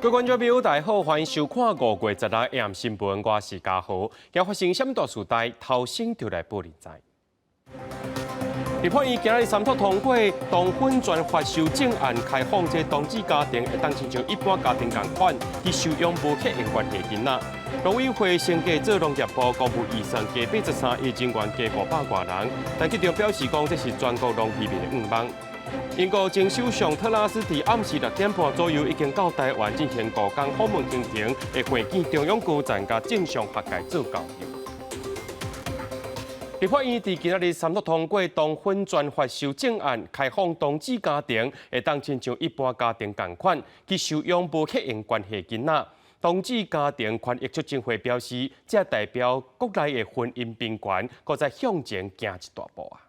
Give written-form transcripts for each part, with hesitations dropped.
各位觀眾朋友，大家好，歡迎收看5月16暗新聞，我是嘉豪。今發生啥物大事代，頭先就來報你知。立法院今日三讀通過同婚專法修正案，開放這同志家庭會當親像一般家庭仝款去收養無血緣關係囡仔。農委會先計做農業部公務預算加83億，人員加500外人，陳吉仲表示講，這是全國農漁民的願望。英國前首相特拉斯佇暗時6點半左右已經到台灣進行五天訪問行程，會會見中央高層佮政商學界做交流。立法院佇今仔日三讀通過同婚專法修正案，開放同志家庭會當親像一般家庭仝款去收養無血緣關係囡仔。同志家庭權益促進會表示，這代表國內的婚姻平權，閣再向前行一大步啊！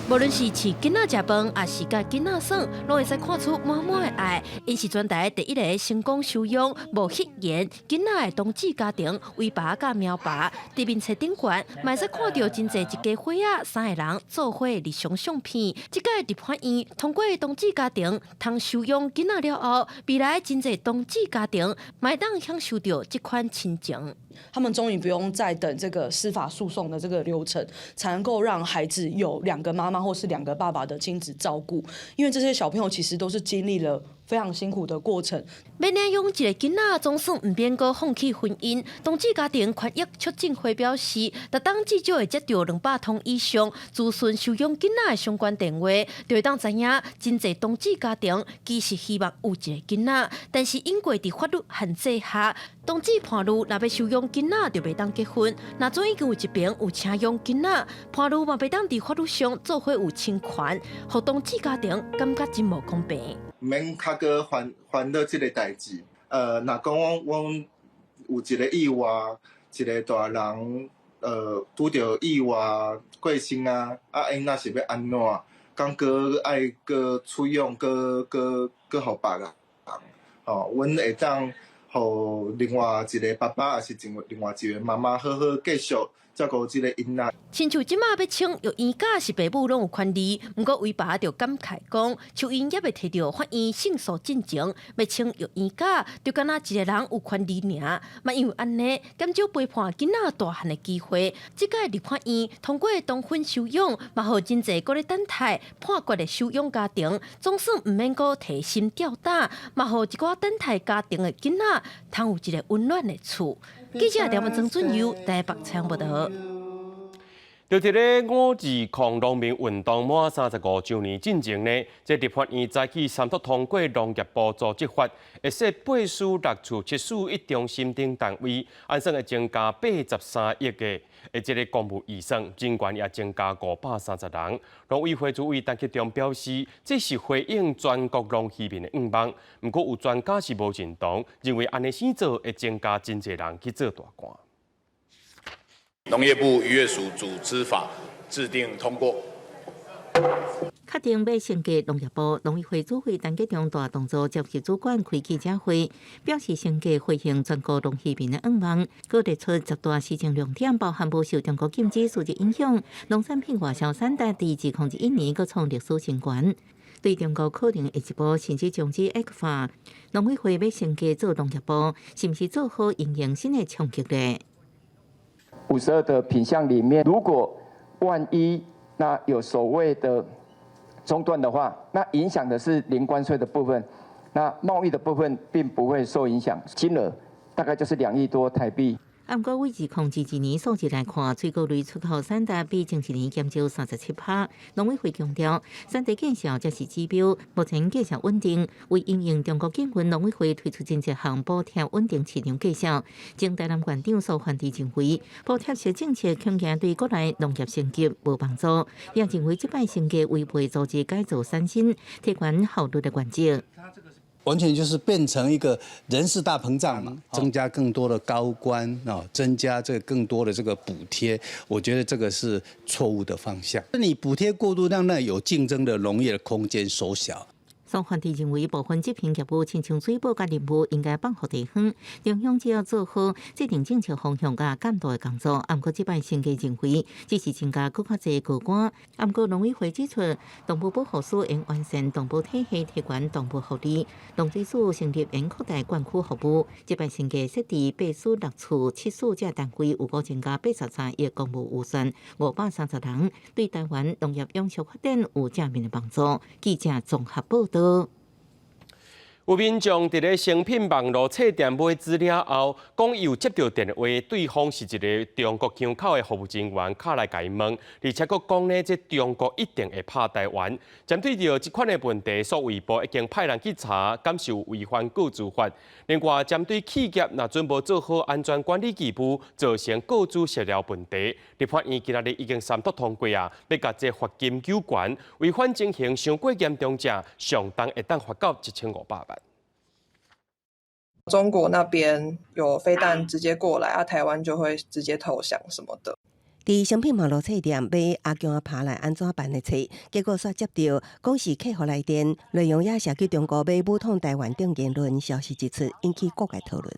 無論是飼囡仔食飯，抑是佮囡仔耍，攏會使看出滿滿的愛。𪜶是全台第一个成功收養無血緣囡仔的同志家庭，威爸佮喵爸。佇面冊頂懸，嘛會使看著真濟一家伙仔三个人做伙日常相片。這屆立法院通過同志家庭通收養囡仔了後，未來真濟同志家庭嘛會當享受著這款親情。他們終於不用再等這個司法訴訟的這個流程，才能夠讓孩子有兩個媽媽或是兩個爸爸的親子照顧。因為這些小朋友其實都是經歷了非常辛苦的過程。欲領養一个囡仔，總算毋免閣放棄婚姻。同志家庭權益促進會表示，逐冬至少會接著200通以上諮詢收養囡仔的相關電話，就會當知影真濟同志家庭其實希望有一个囡仔，但是因過佇法律限制下，同志伴侶若欲收養囡仔就袂當結婚，若總已經有一邊有請養囡仔，伴侶嘛袂當佇法律上做伙有親權，予同志家庭感覺真無公平。毋免較閣煩煩惱這个代誌。若講阮有一个意外，一个大人拄著意外過身啊，啊，𪜶若是欲按怎？敢閣愛閣出養，閣閣閣予別人？吼，阮會當予另外一个爸爸，抑是另外一个媽媽好好繼續照顧這个囡仔。親像這馬欲請育嬰假是爸母攏有權利，毋過威爸就感慨講，像𪜶猶未提著法院勝訴進前，欲請育嬰假，就敢若一个人有權利爾，嘛因為按呢，減少陪伴囡仔大漢的機會。這屆立法院通過同婚收養，嘛予真濟閣咧等待判決的收養家庭，總算毋免閣提心吊膽，嘛予一寡等待家庭的囡仔，通有一个溫暖的厝。記者廖文曾俊佑台北採訪報導。就佇咧520農民運動滿35週年進前呢，這立法院早起三讀通過農業部組織法，會設八司六處七市一中心等單位，按算會增加83億的，這个公務預算，人員也增加530人。農委會主委陳吉仲表示，這是回應全國農漁民的願望。毋過有專家是無認同，認為按呢生做會增加真濟人去做大官。農業部漁業署組織法制定通過。確定欲升格農業部，農委會主委陳吉仲大動作召集主管開記者會，表示升格回應全國農漁民的願望，閣列出10大施政重點，包含無受中國禁止輸入影響，農產品外銷產值佇2021年閣創歷史新高。對中國可能會一步甚至終止 ECFA，農委會欲升格做農業部，是毋是做好因應新的衝擊咧？ 52的品項裡面，如果萬一那有所謂的中斷的話，那影響的是零關稅的部分，那貿易的部分並不會受影響，金額大概就是2億多台幣。毋過，以2022年數字來看，水果類出口產值比前一年減少37%。農委會強調，產地價數才是指標，目前價數穩定。為因應中國禁運，農委會推出真濟項補貼穩定市場價數。前台南縣長蘇煥智認為，補貼式政策恐驚對國內農業升級無幫助，也認為這擺升格違背組織改造三新、提懸效率的原則。完全就是變成一個人事大膨脹嘛，增加更多的高官啊，增加這個更多的這個補貼，我覺得這個是錯誤的方向。那你補貼過度，讓那有競爭的農業的空間縮小。蘇雙方佇認為部分執行業務親像水保佮林務應該放予地方，中央只要做好制定政策方向佮監督的工作。毋過這擺升格認為只是增加閣較濟高官。毋過農委會指出，動物保護署應完善動物體系，提懸動物福利，農水署成立應擴大灌區服務。這擺升格設置八署、六處、七署這單位，有夠增加83億公務預算，530人，對台灣農業永續發展有正面的幫助。記者綜合報導。有民眾佇咧誠品網路冊店買資了後，講伊有接著電話，對方是一个中國腔口的服務人員，敲來共伊問，而且閣講呢，這中國一定會拍台灣。針對著這款的問題，數位部已經派人去查，敢是有違反個資法。另外，針對企業若準無做好安全管理義務，造成個資洩露問題，立法院今仔日已經三讀通過啊，欲共這罰金糾懸，違反情形傷過嚴重者，上重會當罰到1500萬。中國那邊有飛彈直接過來，啊，台灣就會直接投降什麼的。佇誠品網路冊店買阿強仔拍來按怎辦的冊，結果煞接著講是客戶來電，內容也涉及中國欲武統台灣等言論，消息一出，引起各界討論。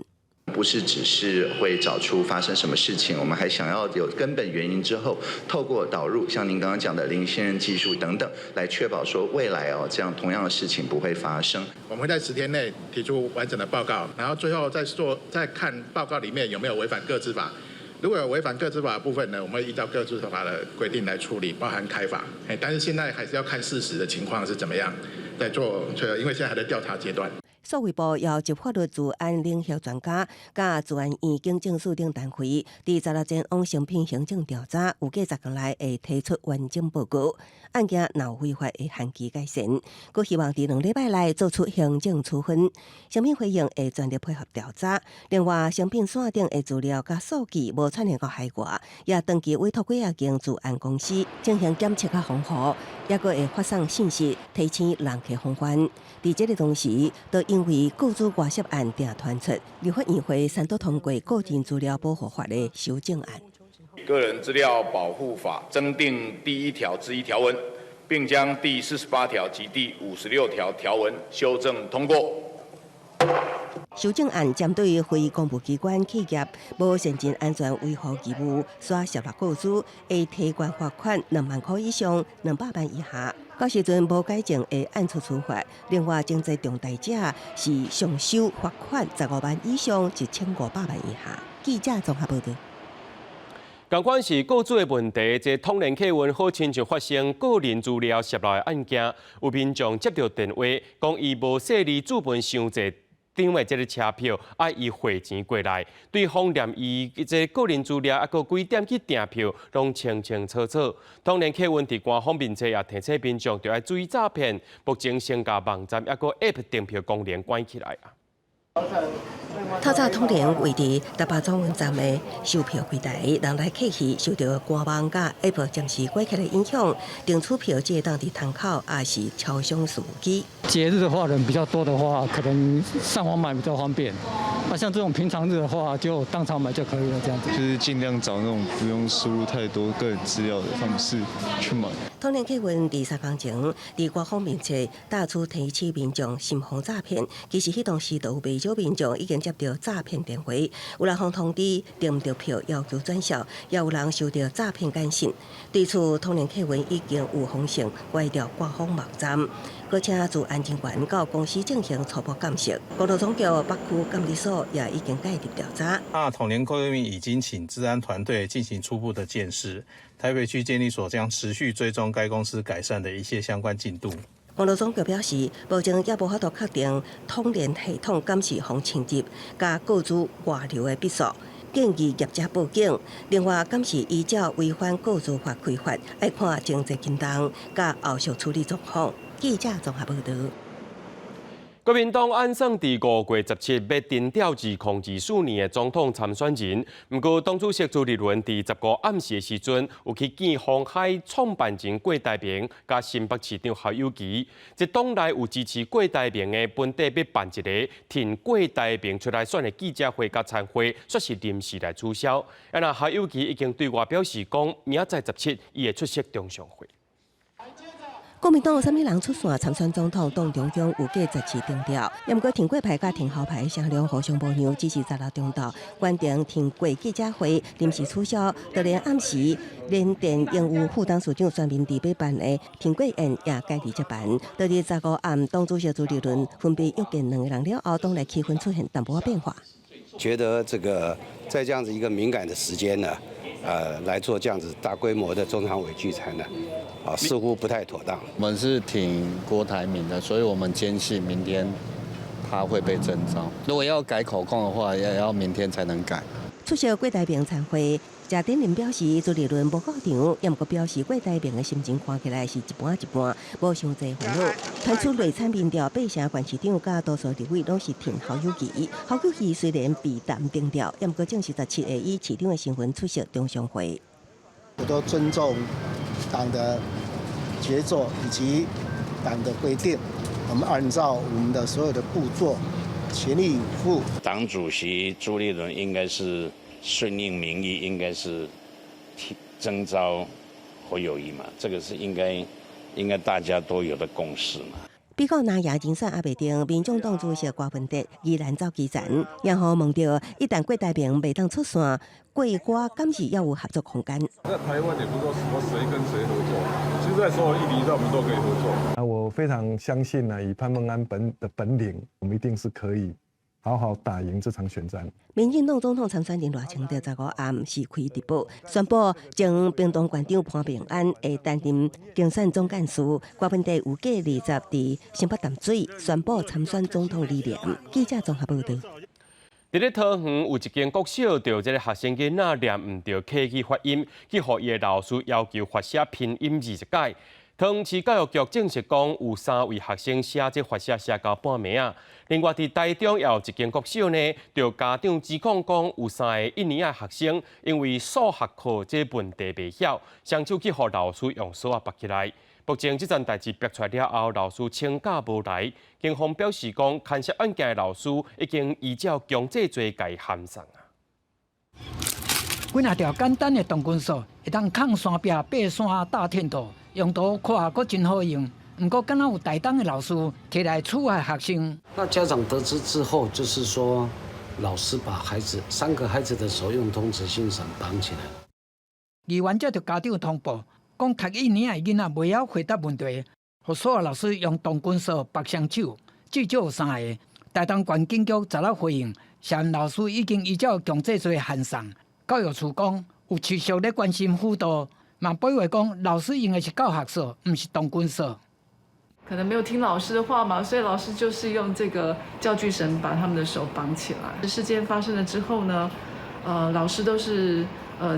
不是只是會找出發生什麼事情，我們還想要有根本原因之後，透過導入像您剛剛講的零信任技術等等，來確保說未來哦這樣同樣的事情不會發生。我們會在10天內提出完整的報告，然後最後再做再看報告裡面有沒有違反個資法。如果有違反個資法的部分呢，我們會依照個資法的規定來處理，包含開罰。但是現在還是要看事實的情況是怎麼樣再做，因為現在還在調查階段。數位部邀集法律、資安領域專家，佮資安院、警政署等單位，佇16前往誠品行政調查，預計10天內會提出完整報告。案件若有違法，會限期改善。閣希望佇2禮拜內做出行政處分。誠品回應會全力配合調查。另外，誠品線頂的資料佮數據無串聯到海外，也長期委託幾仔間資安公司進行檢測佮防護，抑閣會發送信息提醒人客防範。佇這个同時，都因為個資外洩案定傳出，立法院會三讀通過個人資料保護法的修正案。個人資料保護法增訂第1條之1條文，並將第48條及第56條條文修正通過。修正案針對非公務機關企業無善盡安全維護義務，煞洩露個資，會提懸罰款2萬箍以上200萬以下。到時陣無改正會按處處罰。另外，情節重大者是上收罰款15萬以上1500萬以下。記者綜合報導。仝款是個資的問題，這統聯客運好親像發生個人資料洩露的案件，有民眾接著電話，講伊無細膩注文傷濟張的這个車票，愛伊匯錢過來，對方連伊這個人資料，抑閣幾點去訂票，攏清清楚楚。統聯客運佇官方面冊也提醒民眾，著愛注意詐騙。目前先共網站抑閣 App 訂票功能關起來啊。透早統聯位佇台北轉運站的售票櫃台，人來客去，受著官網佮 App 暫時關起來影響，訂取票只會當佇窗口，抑是超商事務機。節日的話人比較多的話，可能上網買比較方便。那像這種平常日的話，就當場買就可以了，這樣子。就是盡量找那種不用輸入太多個人資料的方式去買。統聯客運佇3工前，佇官方面冊到處提醒民眾慎防詐騙。其實彼當時就有袂少民眾已經接著詐騙電話，有人予通知訂毋著票要求轉數，也有人收著詐騙簡訊。對此，統聯客運已經有風聲關掉官方網站，閣請資安人員到公司進行初步鑑識。公路總局北區監理所也已經介入調查。那統聯客運已經請資安團隊進行初步的鑑識，台北區監理所將持續追蹤該公司改善的一切相關進度。公路總局表示，目前猶無法度確定統聯系統敢是予侵入，佮個資外流的筆數，建議業者報警。另外，敢是依照違反個資法開罰，愛看情節輕重，佮後續處理狀況。記者綜合報導。國民黨按算佇5月17欲徵調2024年的總統參選人，毋過黨主席朱立倫佇15暗時的時陣，有去見鴻海創辦人郭台銘佮新北市長侯友宜。這黨內有支持郭台銘的，本底欲辦一个挺郭台銘出來選的記者會佮餐會，煞是臨時來取消。啊，若侯友宜已經對外表示講，明仔載十七伊會出席中常會。國民黨有啥物人出線參選總統，黨中央有計十次定調。毋過挺郭派佮挺侯派聲量互相無讓，只是十六中晝原定挺郭記者會臨時取消，就連暗時聯電榮譽副董事長孫明智欲辦的挺郭宴也改日才辦。到佇15暗，黨主席朱立倫分別約見兩个人了後，黨內氣氛出現淡薄仔變化。覺得這個在這樣子一個敏感的時間呢，來做這樣子大規模的中常委聚餐呢，啊，似乎不太妥當。我們是挺郭台銘的，所以我們堅信明天他會被徵召。如果要改口供的話，也要明天才能改。出席郭台銘餐會，謝頂麟表示朱立倫無到場，也毋過表示郭台銘的心情看起來是一般一般，無傷濟煩惱。傳出內參民調，八成縣市長佮多數立委攏是挺侯友宜。侯友宜雖然被淡定調，也毋過正是17日以市長的身份出席中常會。我都尊重黨的節奏以及黨的規定，我們按照我們的所有的步驟，全力以赴。黨主席朱立倫應該是順應民意，應該是徵召侯友宜嘛，這個是應該大家都有的共識嘛。比較藍營人選猶未定，民眾黨主席柯文哲依然走基層，然後問著一旦郭台銘袂當出線，郭柯敢是猶有合作空間？在台灣也不是說什麼誰跟誰合作，其實在所有議題上我們都可以合作。啊，我非常相信呢，以潘孟安本的本領，我們一定是可以好好打贏這場選戰。民進黨總統參選人賴清德15暗時開直播，宣布前屏東縣長潘孟安會擔任競選總幹事。柯文哲預計20佇新北淡水宣布參選總統理念。記者綜合報導。佇咧桃園有一間國小，著這个學生囡仔念毋著客語發音，去予伊的老師要求罰寫拼音20擺。桃園市教育局證實講，有三位學生寫這罰寫寫到半暝仔。另外，佇台中也有一間國小呢，著家長指控講，有三个一年仔學生因為數學課這問題袂曉，雙手去予老師用索仔縛起來。目前這件代誌爆出來了後，老師請假無來。警方表示講，牽涉案件的老師已經依照強制罪共函送啊。幾若條簡單的銅筋索，會當崁山壁、爬山、搭天道，用途看閣真好用。毋過，敢若有台東的老師提來處罰學生。那家長得知之後，就是說老師把孩子三個孩子的手用童子軍繩綁起來。議員接著家長通報，講讀一年的囡仔袂曉回答問題，予數學老師用銅筋索縛雙手，至少有三个。台東縣警局十六回應，涉案老師已經依照強制罪函送。教育處講有持續咧關心輔導，嘛補話講老師用的是教學索，毋是銅筋索。可能沒有聽老師的話嘛，所以老師就是用這個教具繩把他們的手綁起來。事件發生了之後呢，老師都是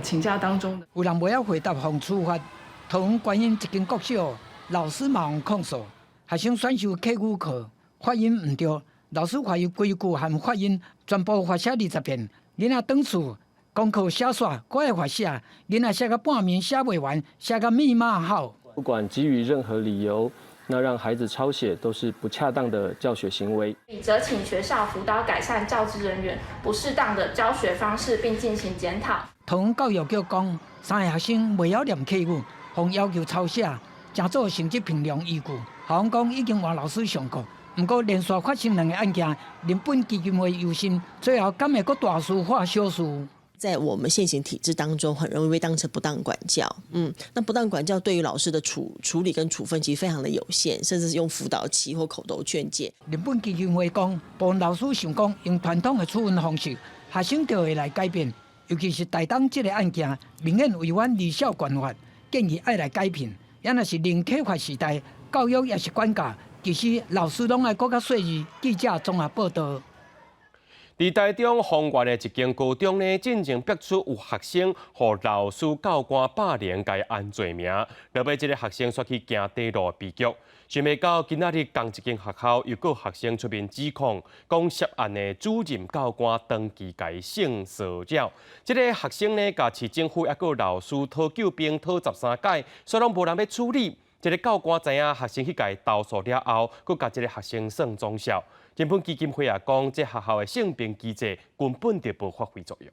請假當中。有人袂曉回答，予處罰。桃園觀音一間國小，老師嘛予控訴，學生選修客語課發音毋對，老師懷疑規句和發音全部罰寫20遍。囡仔轉厝功課寫煞，閣愛罰寫，囡仔寫到半暝寫袂完，寫到密碼號。不管基於任何理由，那讓孩子抄寫都是不恰當的教學行為。責請學校輔導改善教職人員不適當的教學方式，並進行檢討。桃園教育局講，三个學生袂曉念客語，予要求抄寫，成做成績評量依據。校方講已經換老師上課，毋過連續發生兩个案件，人本基金會憂心，最後敢會閣大事化小事？在我們現行體制當中，很容易被當成不當管教。那不當管教對於老師的處理跟處分其實非常的有限，甚至是用輔導期或口頭勸誡。人本基金會講，部分老師想講用傳統的處分方式，學生就會來改變。尤其是台東這个案件，明顯違反離校管法，建議愛來改變。也若是零體罰時代，教育抑是管教，其實老師攏愛閣較細膩。記者綜合報導。佇台中豐原的一間高中呢，進前爆出有學生予老師教官霸凌，共安罪名，落尾這个學生煞去行短路悲劇。想袂到今仔日仝一間學校又閣有學生出面指控，講涉案的主任教官長期共性騷擾。這个學生呢，共市政府抑閣老師討救兵討13擺，煞攏無人欲處理。這个教官知影學生去共投訴了後，閣共這个學生算總數。人本基金會也講，這學校的性平機制根本就無發揮作用。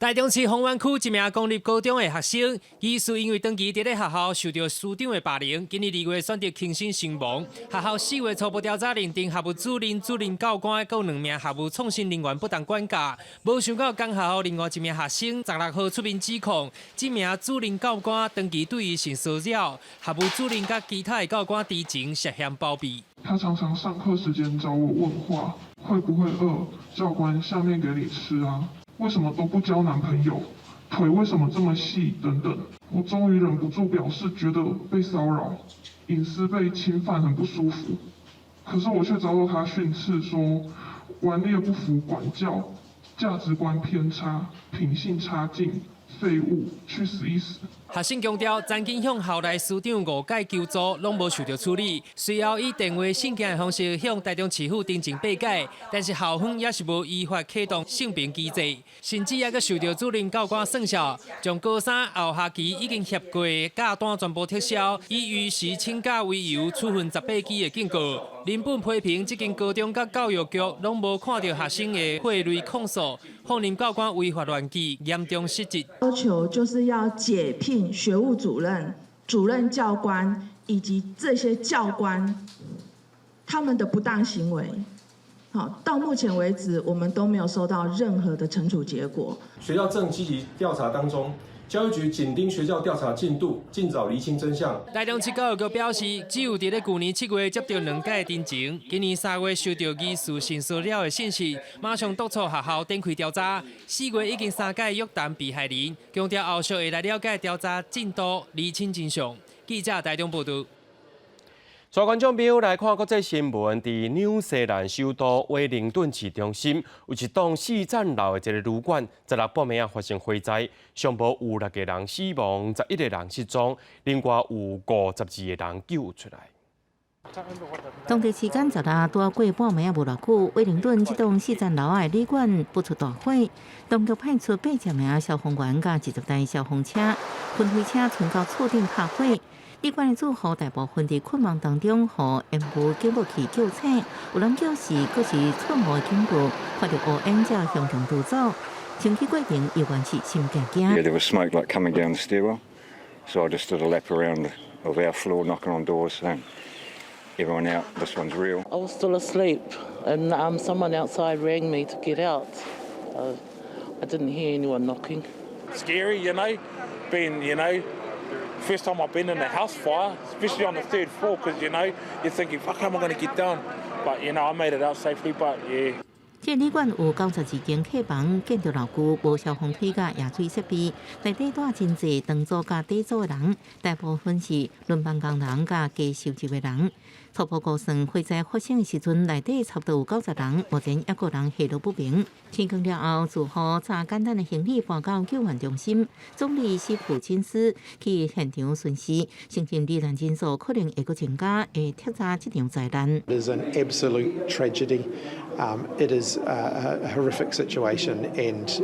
台中市豐原區一名公立高中的學生，疑似因為長期佇咧學校受著師長的霸凌，今年2月選擇輕生身亡。學校4月初步調查認定學務主任、主任教官閣兩名學務創新人員不當管教，無想到仝校另外一名學生16號出面指控，這名主任教官長期對伊性騷擾，學務主任佮其他的教官知情涉嫌包庇。他常常上課時間找我問話，會不會餓？教官下面給你吃啊。為什麼都不交男朋友？腿為什麼這麼細？等等，我終於忍不住表示覺得被騷擾，隱私被侵犯，很不舒服。可是我卻遭到他訓斥，說頑劣不服管教，價值觀偏差，品性差勁，廢物，去死一死！學生強調，曾經向校內師長五擺求助，攏無受著處理。隨後以電話信件的方式向台中市府陳情八解，但是校方也是無依法啟動性平機制，甚至猶閣受著主任教官耍笑，將高三後學期已經協過的假單全部撤銷，以逾時請假為由處分18支的警告。林本批評這間高中佮教育局攏無看著學生的血淚控訴，放任教官違法亂紀，嚴重失職。要求就是要解聘學務主任、主任教官以及這些教官他們的不當行為。好，到目前為止，我們都沒有收到任何的懲處結果。學校正積極調查當中，教育局緊盯學校調查進度，盡早釐清真相。台中市教育局表示，只有佇咧舊年7月接著兩改陳情，今年3月收著疑似性騷擾的信息，馬上督促學校展開調查。4月已經三改約談被害人，強調後續會來了解調查進度，釐清真相。記者台中報導。帶觀眾朋友來看國際新聞，佇紐西蘭首都威靈頓市中心有一棟四層樓的一个旅館，16半暝仔發生火災，上無有六個人死亡，11個人失蹤，另外有52個人救出來。當地時間16拄仔過半暝仔無偌久，威靈頓這棟四層樓的旅館爆出大火，當局派出80名消防員佮20台消防車、噴火車衝到厝頂拍火。旅館的住戶大部分佇困夢當中，予煙霧警報器叫醒，有人叫時，閣是錯誤的警報，發著烏煙才向強逃走。清去過程猶原是心驚驚。 Yeah, there was smoke like coming down the stairwell, so I just did a lap around of our floor, knocking on doors, saying, "Everyone out, this one's real." I was still asleep, and someone outside rang me to get out. I didn't hear anyone knocking. Scary, being, first time I've been in a house fire, especially on the third floor, because you're thinking, "Fuck, how am I going to get down?" But I made it out safely. But yeah. 這旅館有92間客房，建築老舊，無消防梯佮飲水設備，內底蹛真濟長組佮短組的人，大部分是輪班工人佮低收入的人。初步估算，火災發生的時陣，內底差不多有90人，目前猶閣有人下落不明。天光了後，住戶紮簡單的行李搬到救援中心。總理希普金斯去現場巡視，承認罹難人數可能會閣增加，會徹查這場災難。 It is an absolute tragedy. It is a horrific situation, and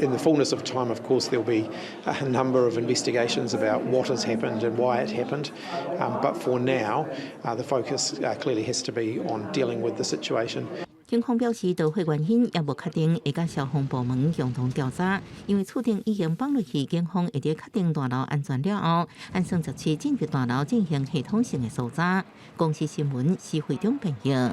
in the fullness of time, of course, there'll be a number of investigations about what has happened and why it happened. But for now, the focus clearly has to be on dealing with the situation. 警方表示，導火原因猶無確定，會佮消防部門共同調查。因為厝頂已經放落去，警方會佇確定大樓安全了後，按算17進入大樓進行系統性的搜查。公視新聞施惠中編譯。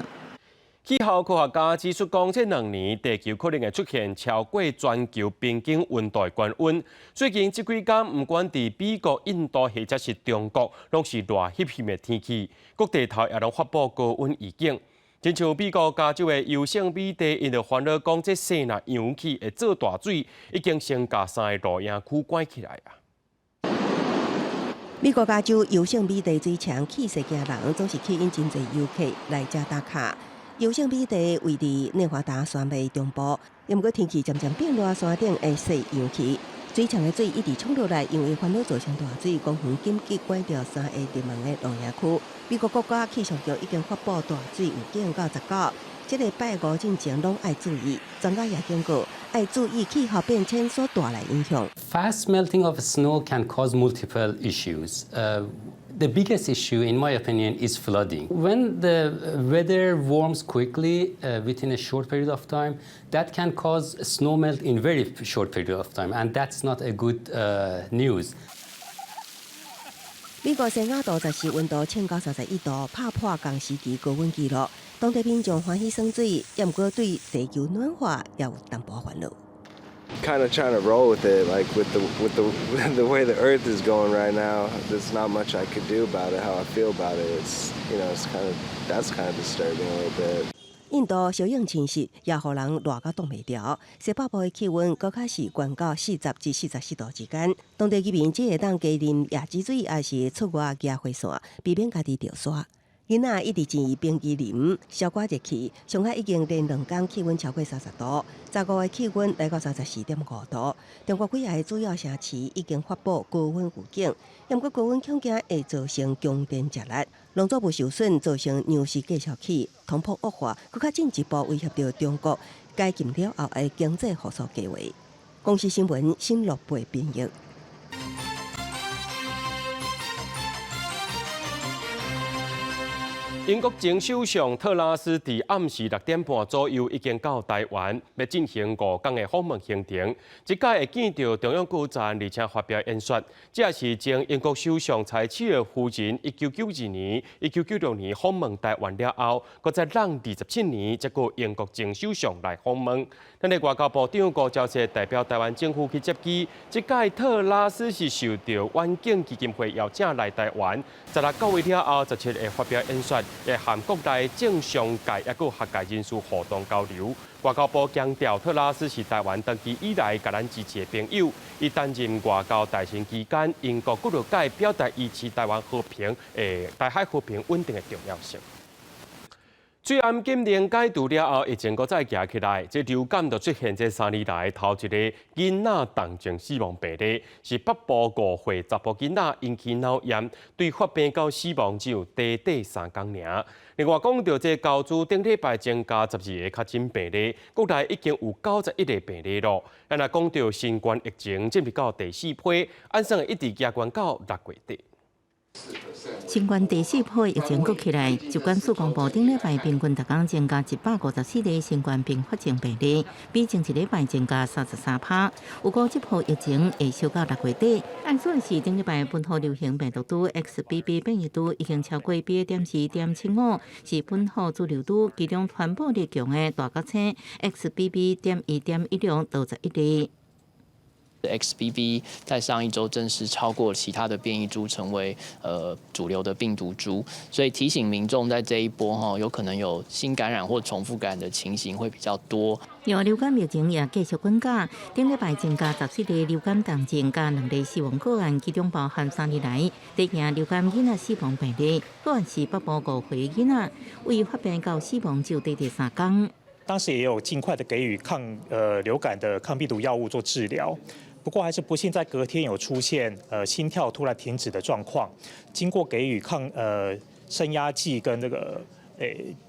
氣候科學家指出，講這2年地球可能會出現超過全球平均溫度的高溫。最近這幾工，毋管佇美國、印度或者是中國，攏是熱翕翕的天氣，各地頭也攏發布高溫預警。親像美國加州的優勝美地，𪜶就煩惱講，這雪若揚起會做大水，已經先共三个露營區關起來啊。美國加州優勝美地水牆氣勢驚人，總是吸引真濟遊客來遮打卡。優勝美地位佇內華達山脈中部，毋過天氣漸漸變熱，山頂的雪揚起，水牆的水一直衝落來，因為煩惱造成大水，公園緊急關掉三个熱門的露營區。美國國家氣象局已經發布大水預警到19，這个拜五進前攏愛注意，專家也警告愛注意氣候變遷所帶來影響。 Fast melting of snow can cause multiple issues. The biggest issue, in my opinion, is flooding. When the weather warms quickly within a short period of time, that can cause snow melt in very short period of time, and that's not a good news. 美國西雅圖十四溫度衝到31度，拍破仝時期高溫紀錄。當地民眾歡喜耍水，也毋過對地球暖化也有淡薄煩惱。 Kind of trying to roll with it, like with the way the Earth is going right now. There's not much I could do about it. How I feel about it, it's you know, it's kind of that's kind of disturbing a little bit. 印度燒勇侵襲，也予人熱到擋袂牢。西北部的氣溫閣較是懸到40至44度之間。當地居民只會當加啉椰子水，抑是出外舉火炭，避免家己著沙。囡仔一直建議冰淇淋，消寡熱氣。上海已經連兩工氣溫超過30度，15的氣溫來到34.5度。中國幾个主要城市已經發布高溫預警，毋過高溫恐驚會造成供電接力，農作物受損，造成糧食價數起，通膨惡化，閣較進一步威脅著中國解禁了後的經濟復蘇計劃。公視新聞新樂貝編譯。英國前首相特拉斯佇暗時6點半左右已經到台灣，欲進行5天的訪問行程。這擺會見著中央高層，而且發表演說。這也是前英國首相柴契爾夫人1992年、1996年訪問台灣了後，閣再等27年，才閣英國前首相來訪問。咱的外交部長吳釗燮代表台灣政府去接機。這擺特拉斯是受著遠景基金會邀請來台灣，16到位了後，17會發表演說。會和國內政商界抑閣學界人士互動交流。外交部強調，特拉斯是台灣長期以來共咱支持的朋友。伊擔任外交大臣期間，英國幾落擺表達支持台灣和平、台海和平穩定的重要性。水淹禁令解除了後，疫情閣再行起來，這流感就出現這3年來頭一个囡仔重症死亡病例，是北部5歲查埔囡仔引起腦炎，對發病到死亡只有短短3工爾。另外講著這高雄頂禮拜增加12个確診病例，國內已經有91个病例囉。咱若講著新冠疫情進入到第四波，按算會一直加懸到6月底。新冠第四波疫情閣起來，疾管署公布頂禮拜平均逐工增加154例新冠併發症病例，比前一禮拜增加33趴。預估這波疫情會燒到6月底。按算是頂禮拜本土流行病毒株 XBB 變異株已經超過 BA.2.75，是本土主流株，其中傳播力強的大角星 XBB.1.16到11例。 XBB 在上一周正式超過其他的變異株，成為主流的病毒株，所以提醒民眾在這一波哈，有可能有新感染或重複感染的情形會比較多。另外，流感疫情也繼續滾價，頂禮拜增加14例流感重症佮兩例死亡個案，其中包含3年來第一例流感囡仔死亡病例，個案是北部5歲囡仔，為發病到死亡就短短3工。當時也有盡快的給予抗流感的抗病毒藥物做治療。不過還是不幸在隔天有出現心跳突然停止的狀況，經過給予抗升壓劑跟這個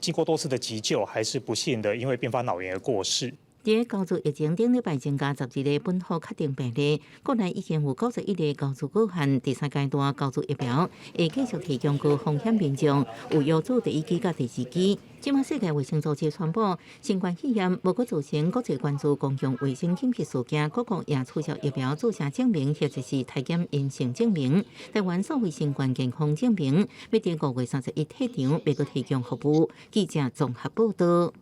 經過多次的急救，還是不幸的因為併發腦炎而過世。佇高雄疫情頂禮拜增加12个本土確定病例，國內已經有91个高雄個案。第三階段高雄疫苗會繼續提供高風險民眾，有約做第一劑佮第二劑。這馬世界衛生組織宣布，新冠肺炎無閣造成國際關注公共衛生緊急事件，各國也取消疫苗注射證明或者是體檢陰性證明。台灣數位新冠健康證明，欲佇5月31退場，袂閣提供服務。記者綜合報導。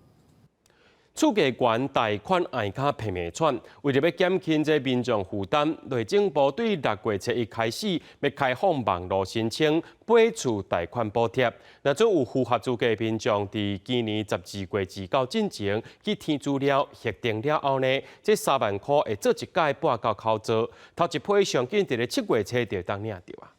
厝價懸，貸款愛較平平喘，為著欲減輕這民眾負擔，內政部對6月7日開始，欲開放網路申請買厝貸款補貼。若準有符合資格的民眾，佇今年12月29進前去填資料核定了後呢，這3萬箍會做一擺撥到口座，頭一批上緊佇咧7月初就會當領著啊。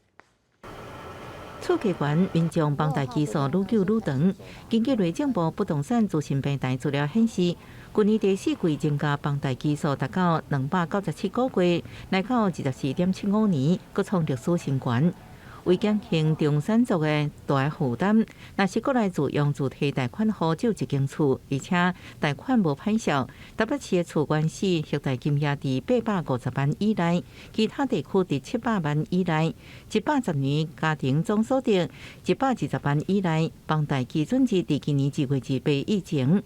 厝價懸，民眾房貸期數愈久愈長。根據內政部不動產資訊平台資料顯示，去年第四季增加房貸期數達到297個月，來到24.75年，閣創歷史新高。為減輕中產族的大負擔，若是閣來自用自提貸款戶借一間厝，而且貸款無歹數，台北市的厝原始核貸金額佇850萬以內，其他地區佇700萬以內。110年家庭總所得120萬以內，房貸基準日佇今年2月28以前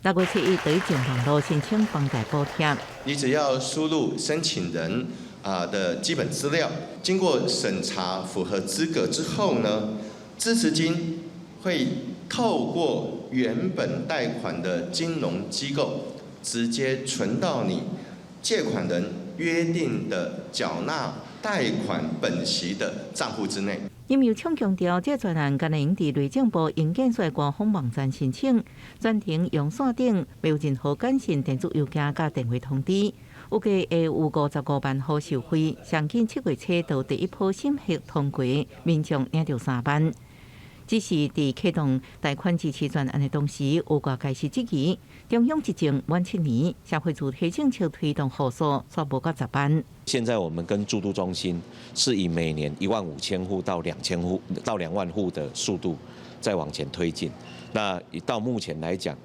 ，6月7日對上網路申請房貸補貼。你只要輸入申請人的基本資料，經過審查符合資格之後呢，支持金會透過原本貸款的金融機構直接存到你借款人約定的繳納貸款本息的賬戶之內。林右昌強調，這專案敢若會佇內政部營建署官方網站申請，全程用線頂，沒有任何簡訊、電子郵件佮電話通知。預計會有55萬戶受惠，上緊7月初就第一波審核通過，民眾領著3萬。只是佇啟動貸款支持專案的同時，有外界是質疑中央執政滿7年，社會住宅政策推動戶數煞無到10萬。現在我們跟住都中心是以每年1萬5千戶到2000戶到2萬戶的速度在往前推進。那到目前來講，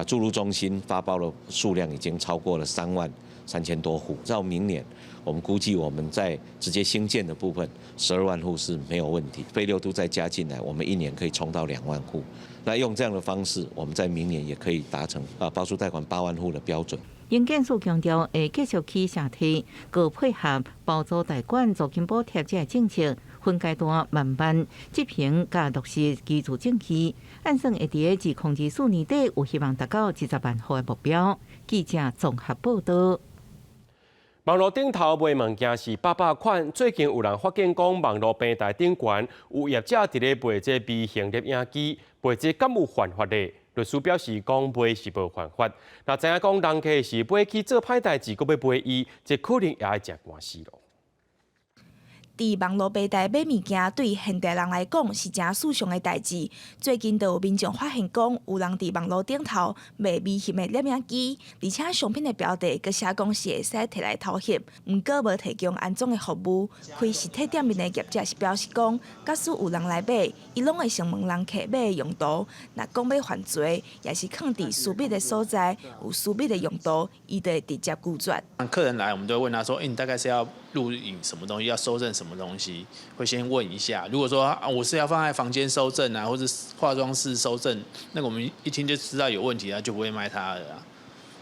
住都中心發包的數量已經超過了3萬3千多戶。到明年，我們估計我們在直接興建的部分12萬戶是沒有問題。非六都再加進來，我們一年可以衝到2萬戶。那用這樣的方式，我們在明年也可以達成包租貸款8萬戶的標準。營建署強調，會繼續起社提，閣配合包租代管、租金補貼這个政策，分階段慢慢執行佮落實居住證據，按算會佇2024年底有希望達到20萬戶的目標。記者綜合報道。網路頂頭賣物件是百百款，最近有人發現講網路平台頂懸有業者佇咧賣這微型攝影機，賣這敢有犯法的？律師表示講賣是無犯法。若知影講人客是買去做歹代誌，閣欲賣伊，這可能也愛食官司囉。佇網路平台買物件，對現代人來講是誠時尚的代誌。最近就有民眾發現講，有人佇網路頂頭賣微型的攝影機，而且商品的標題閣寫講是會使提來偷翕，毋過無提供安裝的服務。開實體店面的業者是表示講，假使有人來買，伊攏會先問人客買的用途。若講欲犯罪，抑是囥佇私密的所在，有私密的用途，伊就會直接拒絕。客人來，我們都會問他說：“欸，你大概是要錄影什麼東西？要搜證什麼東西？”會先問一下。如果說啊，我是要放在房間搜證啊，或者化妝室搜證，那個我們一聽就知道有問題啊，就不會賣他的啊。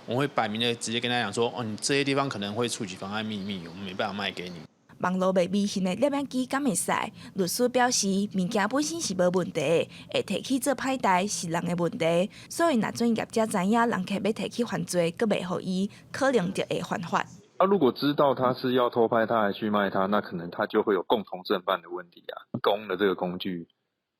我們會擺明的直接跟他講說：“哦，你這些地方可能會觸及妨礙秘密，我們沒辦法賣給你。” 網路賣微型的攝影機敢會使？律師表示，物件本身是無問題，會提去做歹代是人的問題，所以若準業者知影人客欲提去犯罪，閣賣予伊，可能就會犯法。他如果知道他是要偷拍，他還去賣他，那可能他就會有共同正犯的問題啊，供了這個工具，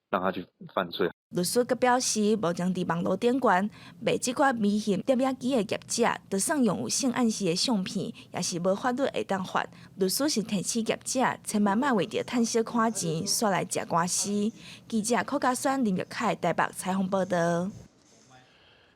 讓他去犯罪。律師閣表示，目前佇網路頂懸賣這款微型攝影機的業者，就算用有性暗示的相片，也是無法律會當罰。律師是提醒業者，千萬莫為著趁小看錢，煞來食官司。記者柯家宣、林玉凱台北採訪報道。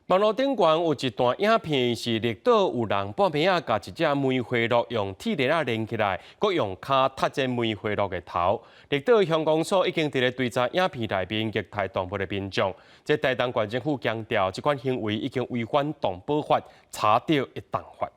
網路頂懸有一段影片，是綠島有人半暝仔共一隻梅花鹿用鐵鏈仔連起來，閣用跤踢這梅花鹿的頭。綠島鄉公所已經佇咧追查影片內面虐待動物的民眾。這台東縣政府強調，這款行為已經違反動保法，查著會重罰。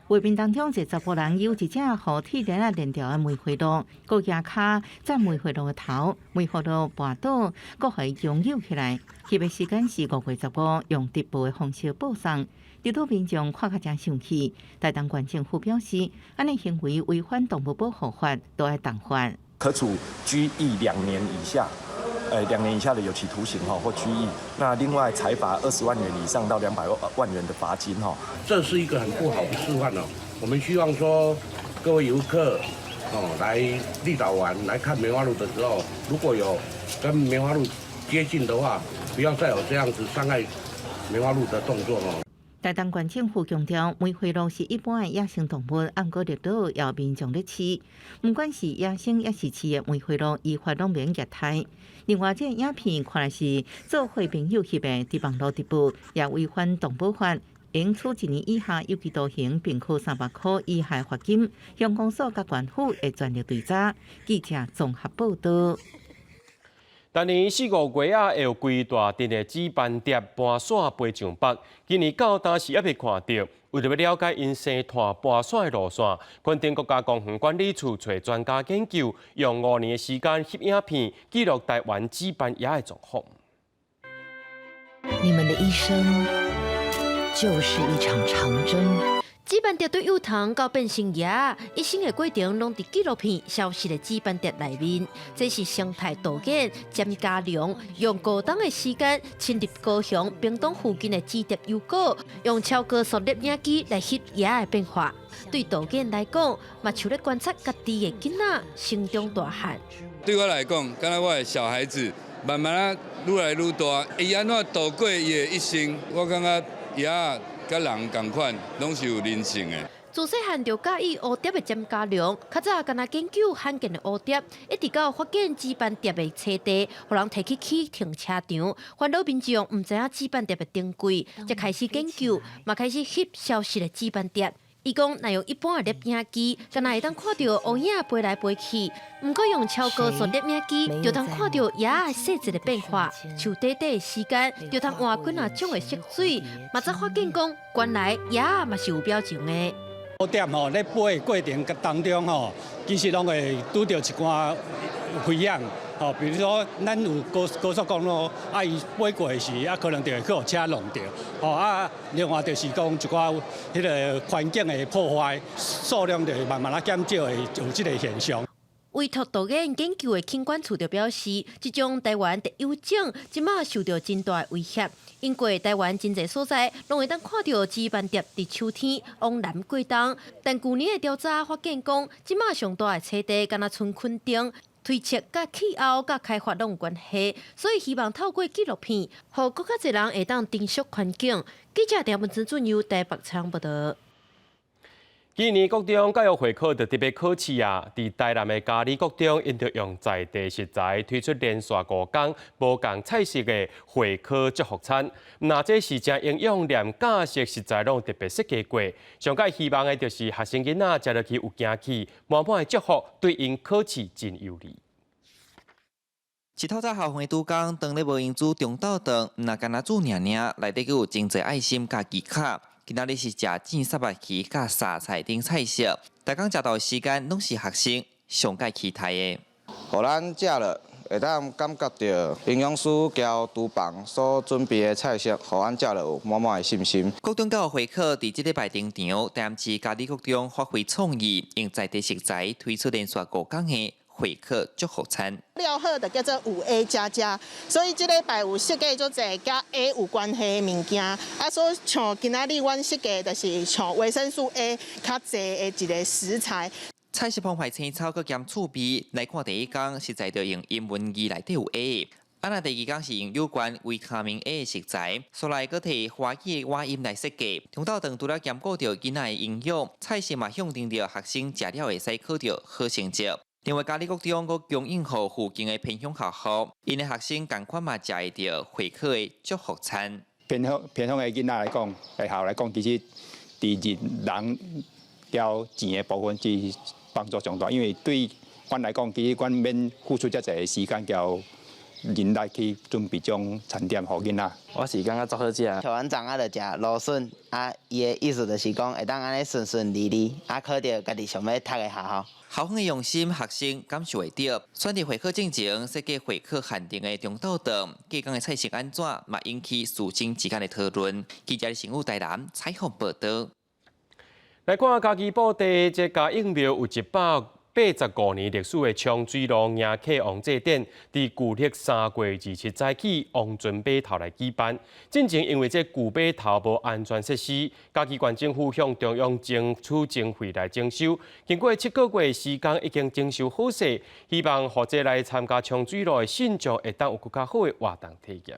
畫面當中，一個查埔人有一隻予鐵鏈仔連著的梅花鹿，閣舉跤砸梅花鹿的頭，梅花鹿跋倒，閣予伊擁有起來。翕的時間是5月15，用直播的方式播送。綠島民眾看甲誠生氣。台東縣政府表示，按呢行為違反動物保護法，都愛重罰。可處拘役2年以下，2年以下的有期徒刑哈，或拘役。那另外裁罰20萬元以上到200萬元的罰金哈。這是一個很不好的示範哦。我們希望說，各位遊客哦來綠島玩、來看梅花鹿的時候，如果有跟梅花鹿接近的話，不要再有這樣子傷害梅花鹿的動作哦。台東縣政府強調，梅花鹿是一般的野生動物，毋過綠島有民眾咧飼，毋管是野生抑是飼的梅花鹿，依法攏免虐待。另外，這个影片看來是做伙朋友翕的，佇網路直播，也違反動保法。應處一年以下有期徒刑，並科300箍以下罰金。鄉公所佮縣府會全力追查。記者綜合報導。逐年四五月仔，會有規大陣的紫斑蝶盤徙飛上北。今年到今時猶未看著。為著欲了解𪜶生湠盤徙的路線，墾丁國家公園管理處揣專家研究，用5年的時間翕影片記錄台灣紫斑蝶的狀況。你們的一生就是一場長征。紫斑蝶對幼蟲到變成蛾，一生的過程攏佇紀錄片《消失的紫斑蝶》內面。這是生態導演詹家良用5冬的時間，深入高雄屏東附近的紫蝶幽谷，用超高速攝影機來翕蛾的變化。對導演來講，嘛像咧觀察家己的囡仔成長大漢。對我來講，敢若我的小孩子慢慢仔愈來愈大，伊按怎度過伊的一生，我感覺蛾佮人仝款，攏是有靈性的。自細漢就佮意蝴蝶的詹家良，較早敢若研究罕見的蝴蝶，一直到發現紫斑蝶的棲地，予人提去起停車場，煩惱民眾毋知影紫斑蝶的珍貴，才開始研究，嘛開始翕消失的紫斑蝶。伊講，若用一般的攝影機，敢若會當看著烏影飛來飛去；毋過用超高速攝影機，就通看著蛾仔細節的變化。像短短的時間，就通換幾若種的色水，嘛才發現講，原來蛾仔嘛是有表情的。蝴蝶吼咧飛的過程當中吼，其實攏會拄著一寡危險。吼，比如說咱有高高速公路，啊，伊飛過的時，啊，可能就會去予車挵著。吼啊，另外就是講一寡彼个環境的破壞，數量就會慢慢仔減少，會有這个現象。委託導演研究的警管處就表示，這種台灣特有種，這馬受著真大的威脅。因為台灣真濟所在，攏會當看著紫斑蝶佇秋天往南過冬。但舊年的調查發現講，這馬上大的棲地，敢若賰墾丁，推測佮氣候佮開發攏有關係，所以希望透過紀錄片，予閣較濟人會當珍惜環境。記者鄭文資俊由台北採訪報導。今年國中教育會考就特別考試啊！佇台南的嘉里國中，𪜶就用在地食材推出連續5工無仝菜色的會考祝福餐。若這是誠營養，連價色食材攏特別設計過。上蓋希望的就是學生囡仔食落去有驚喜，滿滿的祝福，對𪜶考試真有利。一透早校園拄工，當咧無閒煮中晝頓，毋若干焦煮爾爾，內底閣有真濟愛心佮技巧。今仔日是食煎虱目魚佮沙菜等菜色，逐工食晝時間攏是學生上蓋期待的。予咱食了，會當感覺著營養師佮廚房所準備的菜色，予咱食了有滿滿的信心。國中教育會考佇這禮拜登場，台南市嘉里國中發揮創意，用在地食材推出連續5工的會考祝福餐。料好就叫做5A++，所以這禮拜有設計足濟佮 A 有關係的物件。啊，所以像今仔日阮設計就是像維生素 A 較濟的一个食材。菜色澎湃青草，閣兼趣味。來看第一工，實在就用英文字內底有 A。啊，若第二工是用有關維他命 A 的食材，煞來閣提華語的倚音來設計。中晝頓除了兼顧著囡仔的營養，菜色嘛象徵著學生食了會使考著好成績。另外，嘉里國中閣供應予附近的偏鄉學校，𪜶的學生仝款嘛食會著會考的祝福餐。偏鄉偏鄉的囡仔來講，學校來講，其實佇人佮錢的部分，其實幫助上大，因為對阮來講，其實阮免付出遮濟時間佮人力去準備這種餐點予囡仔。我是感覺足好食。像阮昨仔就食蘆筍，啊，伊的意思就是講會當按呢順順利利，啊，考著家己想欲讀的學校。校方的用心，學生感受會著。選佇會考進前設計會考限定的中晝頓，隔工的菜色按怎，嘛引起師生之間的討論。記者新聞台南採訪報導。來看嘉義埔地這嘉應廟有185年歷史的長水路迎客王祭典，佇舊曆3月27早起，王船碼頭來舉辦。進前因為這舊碼頭無安全設施，嘉義縣政府向中央爭取經費來整修。經過7個月時間，已經整修好勢，希望予這來參加長水路的信眾會當有閣較好的活動體驗。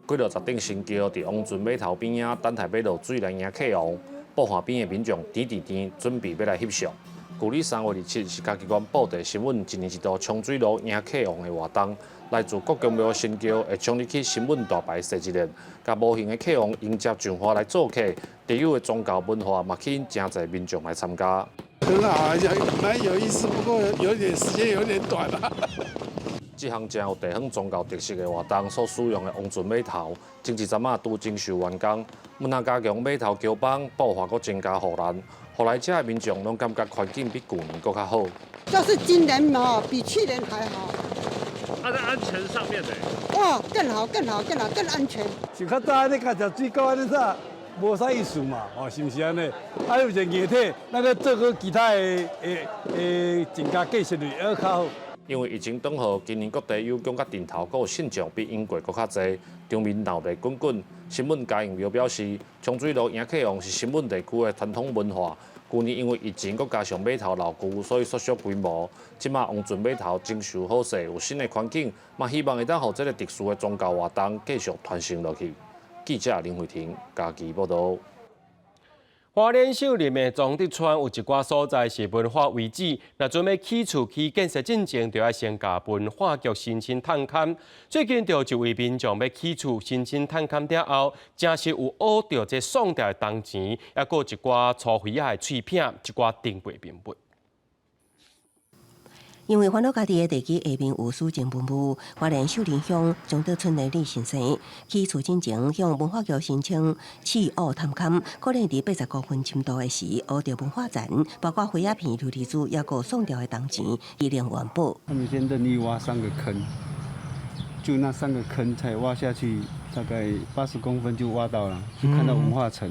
幾落十頂新橋佇王船碼頭邊仔等待欲落水來迎客王，埔岸邊的民眾甜甜甜準備欲來翕相。舊年3月27是嘉義縣布袋新塭一年一度沖水路迎客王的活動，來自國公廟神轎會衝入去新塭大排踅一輪，共無形的客王迎接上岸來做客，特有的宗教文化嘛吸引誠濟民眾來參加。很好，蠻有意思，不過有點時間有點短啦。這項誠有地方宗教特色的活動所使用的王船碼頭，前一陣仔拄整修完工，毋但加強碼頭橋枋，布法閣增加護欄，予來遮的民眾攏感覺環境比舊年閣較好。就是今年嘛，比去年還好。啊，在安全上面呢？哇，更好，更好，更好，更安全。像較早按呢，共食水溝按呢啥，無啥意思嘛，哦，是毋是按呢？啊，有一個硬體，咱咧做好其他的的的增加建設率，會較好。因為疫情當好，今年各地有講佮陣頭，閣有信眾比往過閣較濟，場面鬧熱滾滾。新塭嘉應廟表示，沖水路迎客王是新塭地區的傳統文化。舊年因為疫情，閣加上碼頭老舊，所以縮小規模。這馬王船碼頭整修好勢，有新的環境，嘛希望會當予這个特殊的宗教活動繼續傳承落去。記者林慧婷嘉義報導。花蓮秀林的崇德村有一寡所在是文化遺址，若準備起厝去建設進前，就愛先共文化局申請探勘。最近就有一位民眾欲起厝申請探勘了後，證實有挖著這宋朝的銅錢，抑閣有一寡粗輝仔的碎片，一寡珍貴文物。因為煩惱家己的地基下面有史前文物，花蓮秀林鄉崇德村的李先生起厝進前向文化局申請試挖探勘，可能佇80公分深度的時，挖著文化層，包括輝仔片、琉璃珠，抑閣宋朝的銅錢，以靈元寶。他們先任意挖三個坑，就那三個坑才挖下去，大概80公分就挖到了，就看到文化層。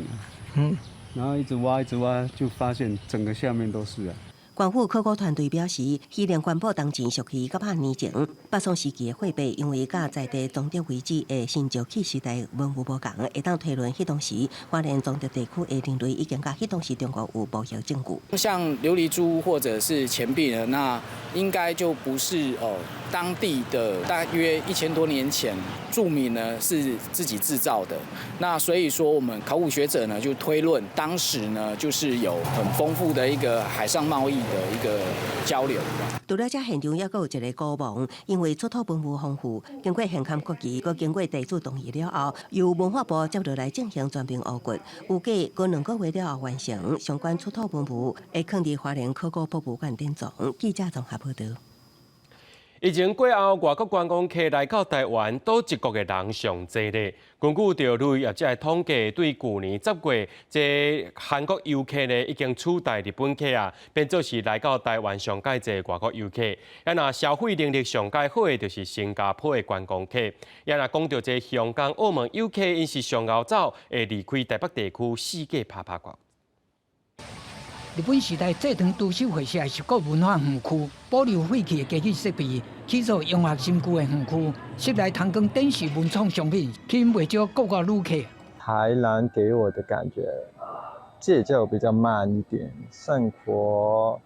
然後一直挖一直挖，就發現整個下面都是啊。縣府考古團隊表示，西寧官堡銅錢屬於900年前北宋時期的貨幣，因為佮在地崇德遺址的新石器時代文物無仝，會當推論彼當時花蓮崇德地區的人類已經佮彼當時中國有貿易證據。像琉璃珠或者是錢幣呢，那應該就不是哦當地的，大約1000多年前住民呢是自己製造的。那所以說，我們考古學者呢就推論，當時呢就是有很豐富的一個海上貿易的一個交流。除了這現場，抑閣有一个古墓，因為出土文物豐富，經過現勘決議，閣經過地主同意了後，由文化部接落來進行全面挖掘，預計過2個月了後完成。相關出土文物會囥佇花蓮考古博物館典藏。記者綜合報導。疫情過後，外國觀光客來到台灣，佗一國的人上濟咧。根據著旅遊業者的統計，對舊年10月，這韓國遊客呢已經取代日本客啊，變做是來到台灣上蓋濟外國遊客。啊，若消費能力上蓋好的，就是新加坡的觀光客。啊，若講著這香港、澳門遊客，𪜶是上𠢕走，會離開台北地區四界趴趴走。日本時代製糖株式會社十國文化園區保留廢棄的機器設備，起造融合新舊的園區，室內燈光展示文創商品，吸引袂少國外旅客。台南給我的感覺節奏比較慢一點，生活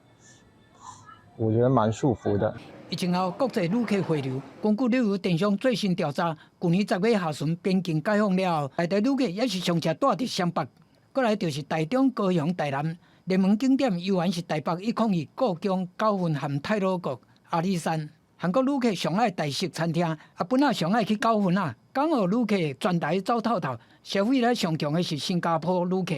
我覺得蠻舒服的。疫情後，國際旅客回流。根據旅遊電商最新調查，舊年10月下旬邊境解放了後，來台旅客也是上濟蹛佇雙北，過來就是台中、高雄、台南。熱門景點猶原是台北102、故宮、九份和太魯閣、阿里山。韓國旅客上愛台式餐廳，啊，本來上愛去九份啊。港澳旅客全台走透透，消費力上強的是新加坡旅客。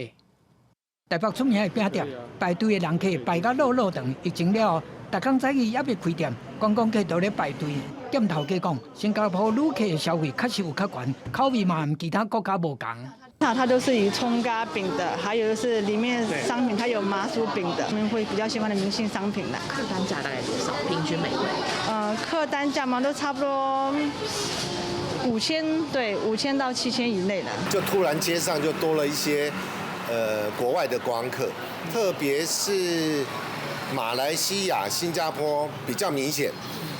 台北出名的餅店排隊的人客排甲落落長，疫情了後，逐工早起猶未開店，觀光客都咧排隊。店頭家講，新加坡旅客的消費確實有較懸，口味嘛，毋其他國家無仝。那它都是以蔥咖餅的，還有就是裡面商品它有麻薯餅的，他們會比較喜歡的明星商品啦。客單價大概多少？平均每位？客單價嘛都差不多5000，對，5000到7000以內的。就突然街上就多了一些，國外的觀光客，特別是馬來西亞、新加坡比較明顯，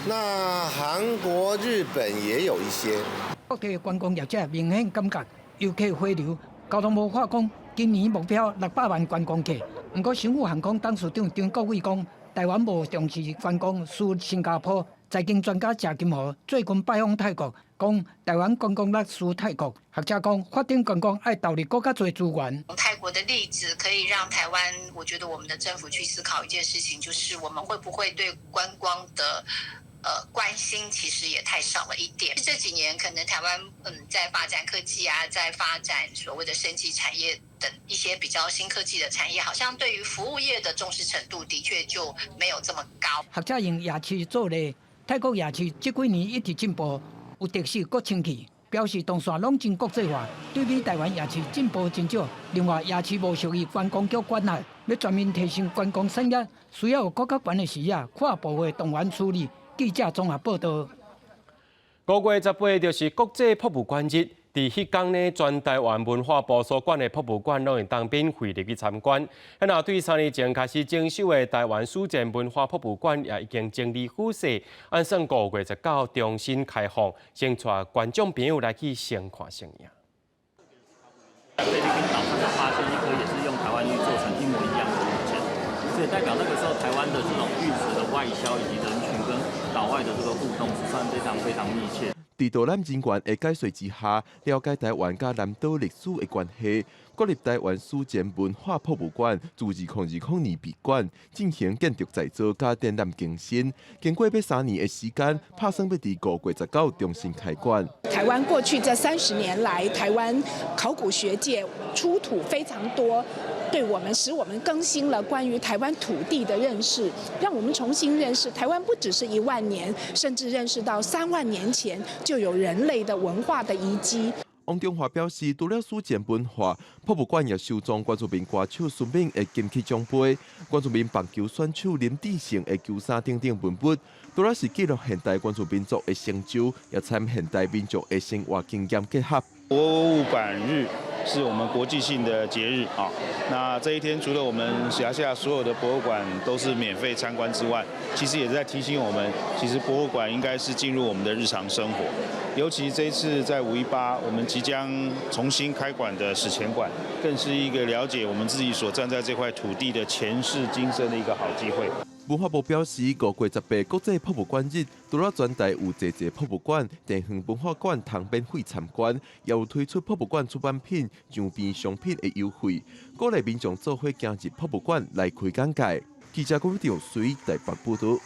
那韓國、日本也有一些。各地觀光業者明顯感覺遊客回流，交通部發講，今年目標600萬觀光客。毋過，星宇航空董事長張國偉講，台灣無重視觀光，輸新加坡。財經專家謝金河最近拜訪泰國，講台灣觀光力輸泰國。學者講，發展觀光愛投入閣較濟資源。泰國的例子，可以讓台灣，我覺得我們的政府去思考一件事情，就是我們會不會對觀光的關心其實也太少了一點。這幾年可能台灣在發展科技啊，在發展所謂的生技產業等一些比較新科技的產業，好像對於服務業的重視程度的確就沒有這麼高。學者用夜市做例，泰國夜市這幾年一直進步，有特色閣清氣，表示動線攏真國際化。對比台灣夜市進步真少。另外，夜市無屬於觀光局管轄，欲全面提升觀光產業，需要有閣較懸的視野，跨部會動員處理。記者綜合報導。5月18就是國際博物館日，佇彼工呢，全台灣文化部所管的博物館攏會當免費入去參觀。啊，若對3年前開始整修的台灣史前文化博物館也已經整理好勢，按算5月19重新開放，先帶觀眾朋友來去先看先贏。在菲律賓島上就發現一顆也是用台灣玉做成一模一樣的物件，所以代表那個時候台灣的這種玉石的外銷以及人群跟島外的這個互動是算非常非常密切。佇導覽人員的解說之下，了解台灣佮南島歷史的關係。國立台灣史前文化博物館自2020年閉館，進行建築再造佮展覽更新。經過欲3年的時間，拍算欲佇5月19重新開館。台灣過去這30年來，台灣考古學界出土非常多。對我們，使我們更新了關於台灣土地的認識，讓我們重新認識台灣不只是1萬年，甚至認識到3萬年前就有人類的文化的遺跡。王中華表示，除了史前文化博物館，也收藏原住民歌手孫敏的金曲獎杯、原住民棒球選手林志勝的球衫等等文物，除了是記錄現代原住民族的成就，也參現代民族的生活經驗結合。博物館日是我們國際性的節日啊，那這一天除了我們轄下所有的博物館都是免費參觀之外，其實也在提醒我們，其實博物館應該是進入我們的日常生活。尤其這一次在518，我們即將重新開館的史前館，更是一個了解我們自己所站在這塊土地的前世今生的一個好機會。文化部表示，5月18國際博物館日，除了全台有濟濟博物館、地方文化館通免費參觀，也有推出博物館出版品、周邊商品的優惠，鼓勵民眾做伙行入博物館來開眼界。記者郭長水台北報導。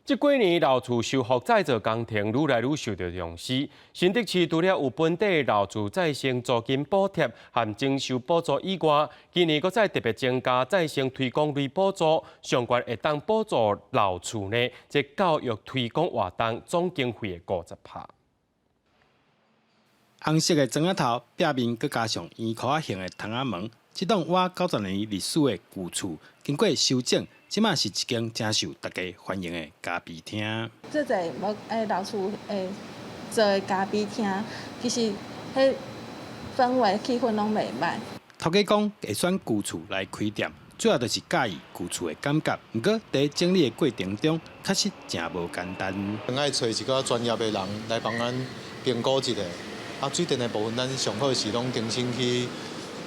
這幾年老厝修復再造工程愈來愈受到重視。新竹市除了有本地老厝再生租金補貼和整修補助以外，今年閣再特別增加再生推廣類補助，上懸會當補助老厝呢，這教育推廣活動總經費的50%。紅色的磚仔頭，壁面閣加上圓箍仔形的窗仔門，這棟倚90年歷史的舊厝，經過修整，這馬是一間誠受大家歡迎的咖啡廳。這個無老厝做的咖啡廳，其實彼氛圍氣氛攏袂䆀。頭家講會選舊厝來開店，主要就是佮意舊厝的感覺。毋過佇整理的過程中，確實誠無簡單。愛揣一寡專業的人來幫咱評估一下。啊，水電的部分，咱上好是攏重新去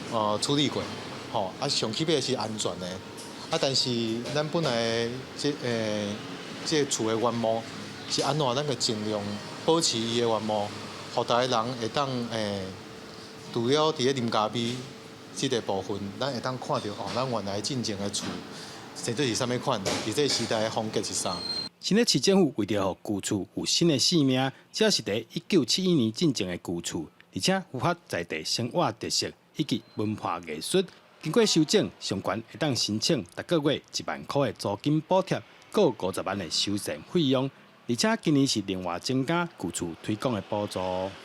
處理過，吼啊，上起碼是安全的。啊，但是咱本來這厝的原貌是按怎，咱就盡量保持伊的原貌，予逐个人會當除了佇咧啉咖啡這個部分，咱會當看著哦，咱原來進前的厝，設計是啥物款，佇這個時代的風格是啥。新竹市政府為著予舊厝有新的生命，這是佇1971年進前的舊厝，而且符合在地生活特色以及文化藝術。經過修整，上懸會當申請逐個月1萬箍的租金補貼，閣有50萬的修繕費用。而且今年是另外增加舊厝推廣的補助。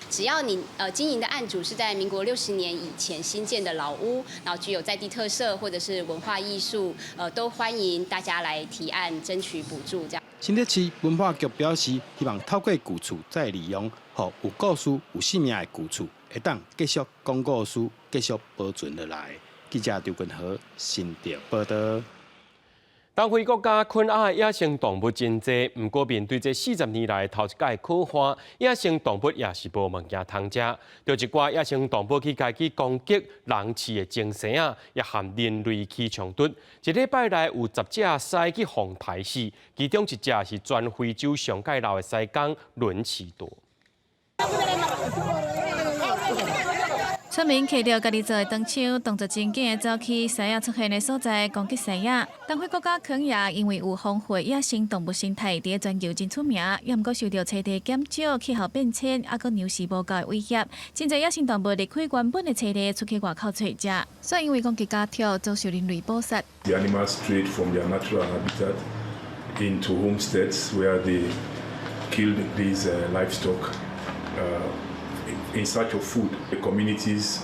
只要你經營的案主是在民國60年以前興建的老屋，然後具有在地特色或者是文化藝術，都歡迎大家來提案爭取補助。這樣。新竹市文化局表示，希望透過舊厝再利用，予有故事、有生命的舊厝，會當繼續講故事，繼續保存落來。記者張君和新竹報導。東非國家肯亞的野生動物真濟，毋過面對這40年來頭一擺苦旱，野生動物也是無物件通食。著一寡野生動物去家己攻擊人飼的精牲仔，也和人類起衝突。一禮拜內有10隻獅去予刣死，其中一隻是全非洲上蓋老的獅公倫奇多。村民提著家己做的長槍，動作真緊的走去獅仔出現的所在攻擊獅仔。東非國家肯亞因為有豐富的野生動物生態，佇全球真出名，也毋過受著棲地減少、氣候變遷，抑閣糧食無夠的威脅，真濟野生動物離開原本的棲地，出去外口揣食，所以因為攻擊家畜，遭受人類捕殺。 The animals strayed from their natural habitat into homesteads where they killed these livestock in search of food. The communities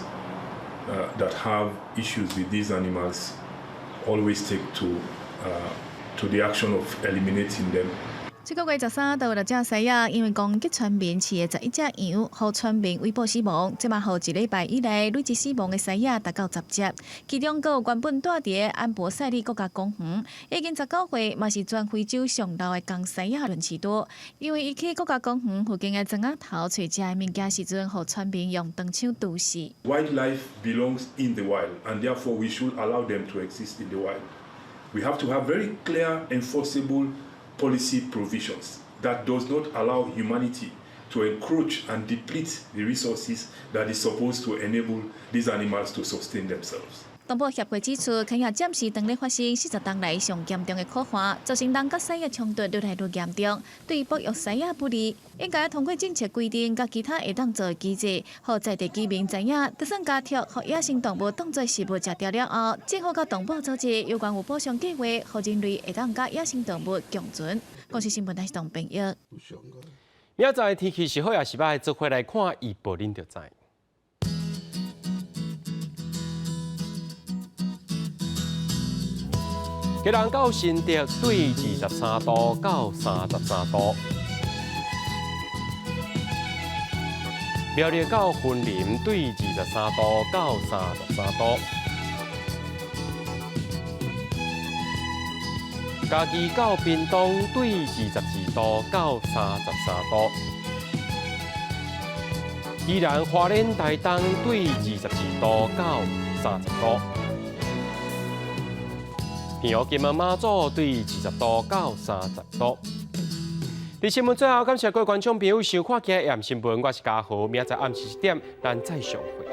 that have issues with these animals always take to the action of eliminating them. 這個月13號，有六隻獅仔因為攻擊村民飼的11隻羊，予村民圍捕死亡。這馬予一禮拜以來，累計死亡的獅仔達到10隻，其中閣有原本蹛佇安博賽利國家公園，已經19歲，嘛是全非洲上老的公獅仔倫士多。因為伊去國家公園附近的莊仔頭揣食的物件時陣，予村民用長槍毒死。 Wildlife belongs in the wild, and therefore we should allow them to exist in the wild. We have to have very clear, enforceable policy provisions that does not allow humanity to encroach and deplete the resources that is supposed to enable these animals to sustain themselves. 動保協會指出，肯亞暫時當咧發生40冬來上嚴重的苦旱，造成人佮獅仔衝突愈來愈嚴重，對保育獅仔不利。應該通過政策規定，佮其他會當做的機制，予在地居民知影，就算家畜予野生動物當作食物食著了後，政府佮動保組織有關有補償計劃，予人類會當佮野生動物共存。公視新聞台是董編譯。明仔載天氣是好抑是䆀，做伙來看預報，恁就知。基隆到新竹對23度到33度，苗栗到雲林對23度到33度，嘉義到屏東對22度到33度，宜蘭花蓮台東對22度到30度。平湖金門馬祖對20度到30度。佇新聞最後，感謝各位觀眾朋友收看今日新聞，我是嘉豪，明仔載暗時7點，咱再相會。